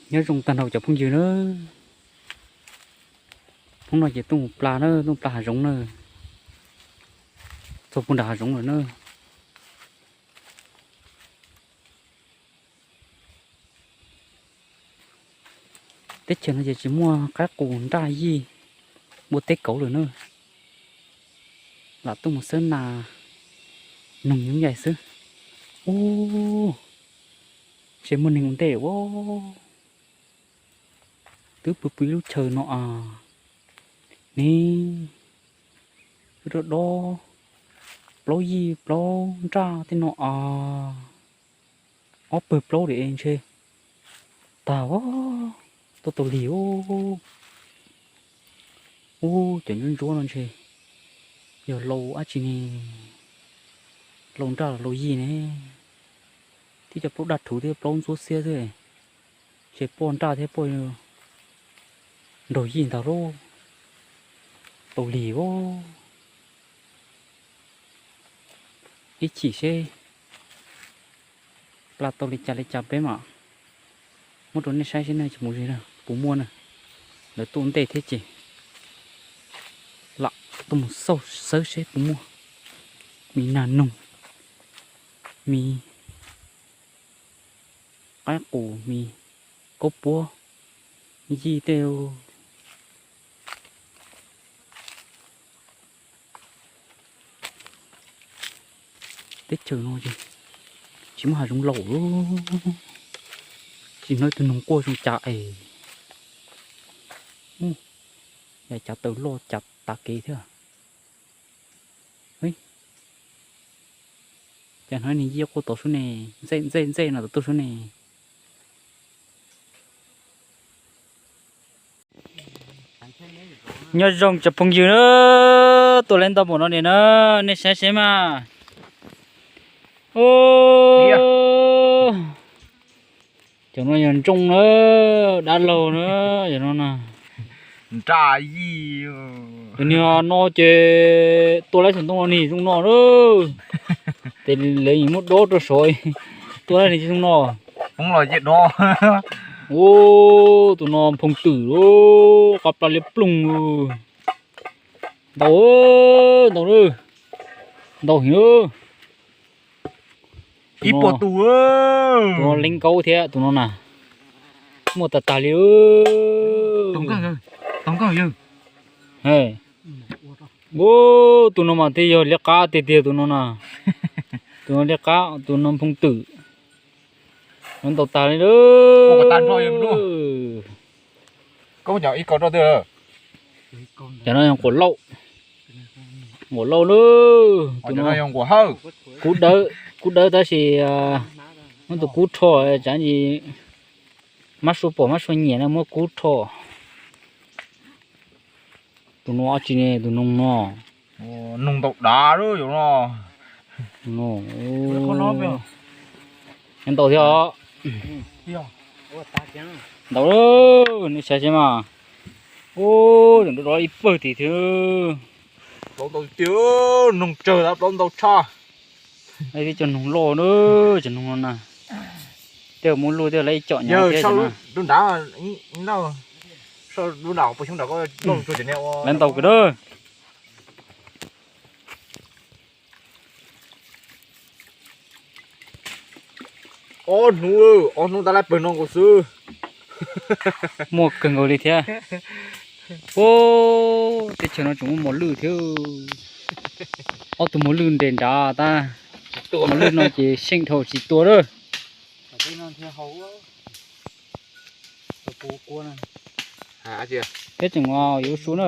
Nyob zoo tag nrho cov phooj ywg na. Hnub no ces tuaj mus pla na, tuaj mus pla hav zoov na. Txog puag nram hav zoov lawm na. Teb chaws no ces tsis muaj qaib qus nraj yij ua teb kauv lawm na. Lam tuaj mus xawb nas noog nyob yaim xwb. Ub, ntshe muaj neeg ua ntej ua. Twb pw pw ib lub chaw no as, ne, twb dob dob, plaub yij plaub nraj tej no as, ob pawg plaub li ntshe tag, tuaj tau lig. Ub, cov ntsuab ntsuab no ntshe yog lau dab tsi ne, lau nraj los lau yij ne, thiab cov plaub daj rhuv thiab plaub ntsuab xiab xwb, ntshe poj nraj thiab poj nraug yij ntag lauj, tau lig as. Ib chim seb pla tau li cas li cas peb mam muab rau nej saib seb nej tsis mus zis puas muaj na. Lawv tuaj ntej thiab ces lam tuaj mus xauj xawb seb puas muaj me nas noog, me qaib qus, me kaub puab, yij tej. Teb chaws no ces tsis muaj hav zoov laus, tsis hnov tus noog quaj zoo cas es, yam cav taws loj cav tav kev thiab. Cas hnov niag yij quaj tod sub ne, ntxej ntxej ntxej no tod tuaj sub ne. Nyob zoo cov phooj ywg na, tuaj lawv ntau npaum no ne na, nej saib seb mas. Cov no yog ntsooj na, dab laug na, cov no na. Nraj yij. Tus niag no ces tua laib xov tooj no nig zoo no na. Ces lawv yeej muab dob rau saud, tua laib nig zoo no. Ub, tus no nphoo twm, qab plab liab ploog. Ntau, ntau, ntau heev. Ib puas tus. Tus no leeb nkaub thiab tus no na. Muaj tag tag li. Ub, tus no mas thiaj yog liab qab tiag tiag tus no na. Tus no liab qab, tus no nphoo twm. No ntau tag li. Cov no yog nquam lauj. Nquam lauj na. Tus no kub dawb tab sis muab tus kub rho, tsav ntsis mab sua pom mab sua nyiam na muab kub rho. Tus no dab tsi ne, tus noog no. Noog ntau dav lawm yom no. Ntau thiab os. Ntau lawm, nej saib seb mas. Ub, tseem nrov ib pawg tim thiab. Plaub ntau tiag, noog tsawg tab plaub ntau tshaj. Ib cov noog loj na, cov noog no na. Tej muab luaj tej lawv ib com nyob thiab. Lub nrad, lub nrad, lawv ntau kawg na. Ob hnub, ob hnub tab laj pawg no nkaus xwb. Muaj kawg nkaus li thiab. Ub, teb chaws no tseem muaj mos lwj thiab. Ob tug mos lwj nres nrad tab. Mos lwj no ces seej dhau tsis tua lawm. Peb tseem yuav lub sub na.